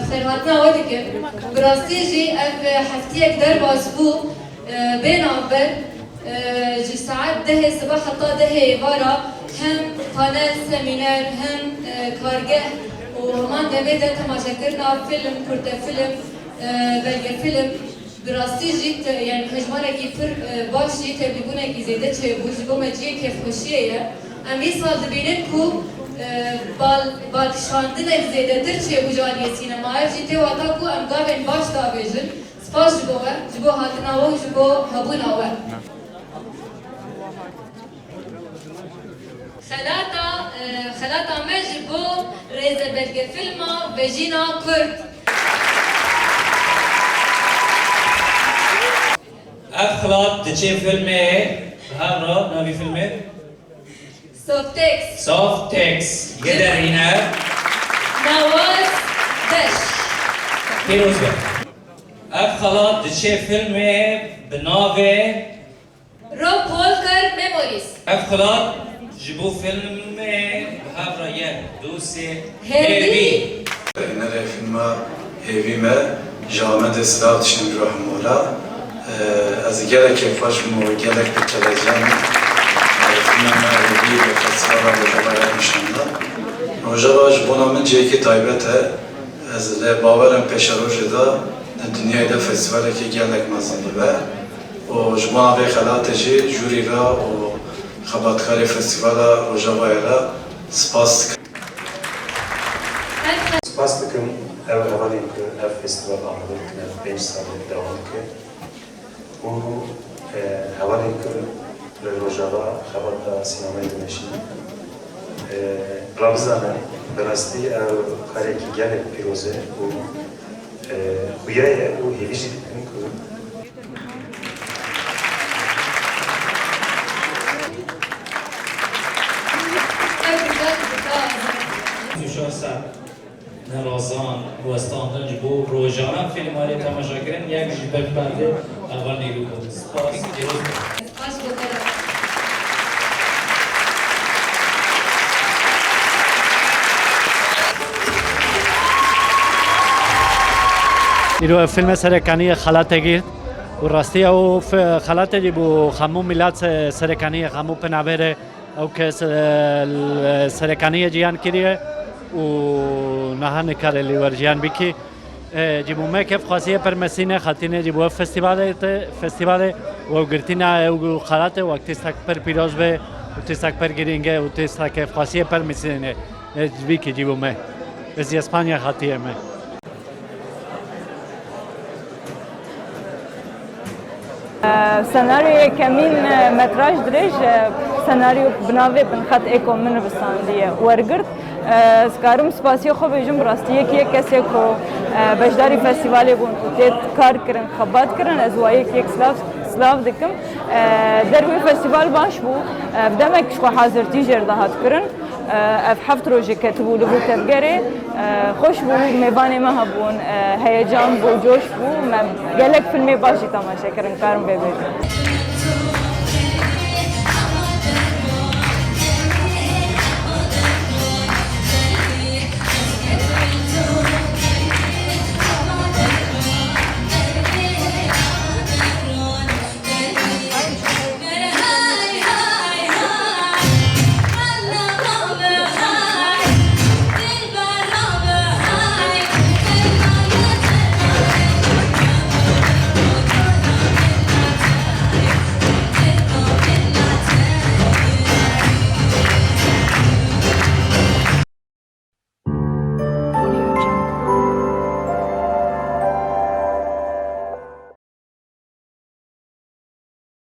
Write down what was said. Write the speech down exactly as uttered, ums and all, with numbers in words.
Xêrhatina we dikim. Bi rastî jî ev heftiyek derbas bû, e, bê navber, e, ji saet dehê sibe heta dehê êvara hem panel, semîner, hem, e, kargeh û heman demê de temaşekirina fîlm, kurtefîlm, e, belgefîlm. Bi rastî jî te-, yani hejmarekî pir, e, baş jî tevlîbûnekî zêde çêbû, ji bo me cihê kêfxweşiyê ye. Em îsal dibînin ku, e, bal-, balkişandinek zêdetir çêbû ji aliyê sînema. Ev jî tê wata ku em gavên baş davêjin. Spas ji bo we, ji bo hatina we û ji bo hebûna we. Xelata, e, xelata me ji bo rêzebelgefilma Vejîna Kurd. Ev xelat diçe filmê, bi hev re navî filmê? Softex. Softex. Yê derhîne. Nawaz Deş. Pîroz be. Ev xelat diçe filmê bi navê Rob Walker Memories. Ev xelat ji bo filmê bi hev re yek, du, sê, Hêvî. Hêvî. Hênerê filma Hêvî me ji Amedê silav dişin ji Rahmola. Ee, ez gelek kêfxweş bûm û gelek bi kelecan. Ee, filma me Hêvî li festîvala Rojava ya nîşan da. Rojava ji bona min cihekî taybet e. Ez lê bawer im pêşerojê de di dinyayê de festîvalekî gelek mezin bibe û ji bona vê xelatê jî jûrî re û xebatkarê festîvala Rojavayê re spas dikim. Spas dikim ev hevalên ku ev festîval amade dikin, ev pênc salê dewam dike. Û, e, hevalên ku li Rojava xebata sînemayê dimeşînin, e, rabizanin, bi rastî ew karekî gelek pîroz e û, e, xuya ye û hêvî jî dikin ku Nerazan, westandin ji bo rojane fîlmarê temaşekirin, yek ji ber perdê heval Nîlûfer. Spas, pîroz be. Îro ev fîlme serekanî ye xelatê girt û rastî ew fi-, xelatê jî bû hemû milat se-, serekanî ye, hemû penabêrê. Ew kes, e, li serekaniyê ciyan kiriye û niha nikare li wer ciyan bikî. E, ji bo me kêfxwaziyê pir mezin e, hatine ji bo ev festîvalê te, festîvalê û ew girtina ew xelatê wek tiştek pir pîroz be û tiştek pir girîng e û tiştek kêfxwaziyê pir mezin e. E, ji bîkî ji bo me. Ez ji Espanya hatiye me. Senaryo yekemîn, e, metraj dirêj, e, senaryo bi navê Binxet Eko min nivîsandiye, wergirt. E, ez karim spasiyê xwe bêjim, bi rastî yek yek kesê ku, e, beşdarî festîvalê bûn û tê kar kirin, xebat kirin, ez wa yek yek silav, silav dikim. E, dervê festîval baş bû, e, bi demek ji xwe hazirtî jê re dihat kirin. Ev heft rojê ketibû li vir tevgerê. Xweş bû, mêvanê me hebûn, heyecan bû, coş bû. Me gelek filmê baş jî temaşe kirin, karim vê bêjim.